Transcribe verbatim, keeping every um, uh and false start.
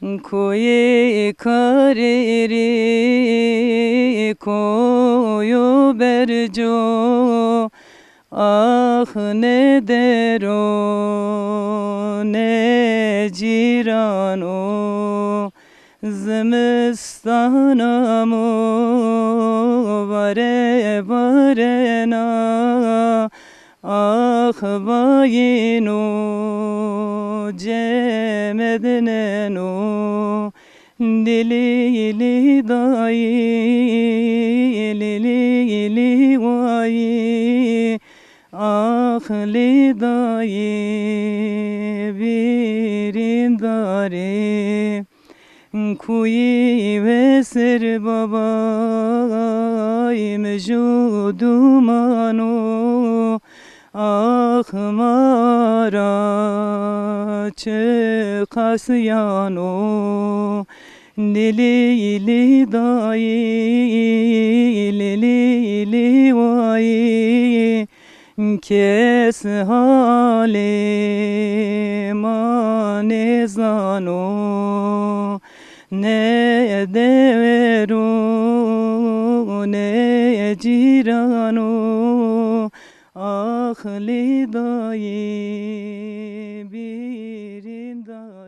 Koyê karêrî, koyo berco, ax ne dero, ne cîrano, zimistana mo vare varena, ax vayîno cemedneno. Lîlî lî dayî, lîlî lî wayî, ax lî dayî, birîndarê. Kuyî wê ser babay, mijû dumano, ax mara çi qasiyano. Lîlî lî dayî, lîlî lî wayî, kes halê ma nêzano. Ne dewero, ne cîrano, ax lî dayî, birînda.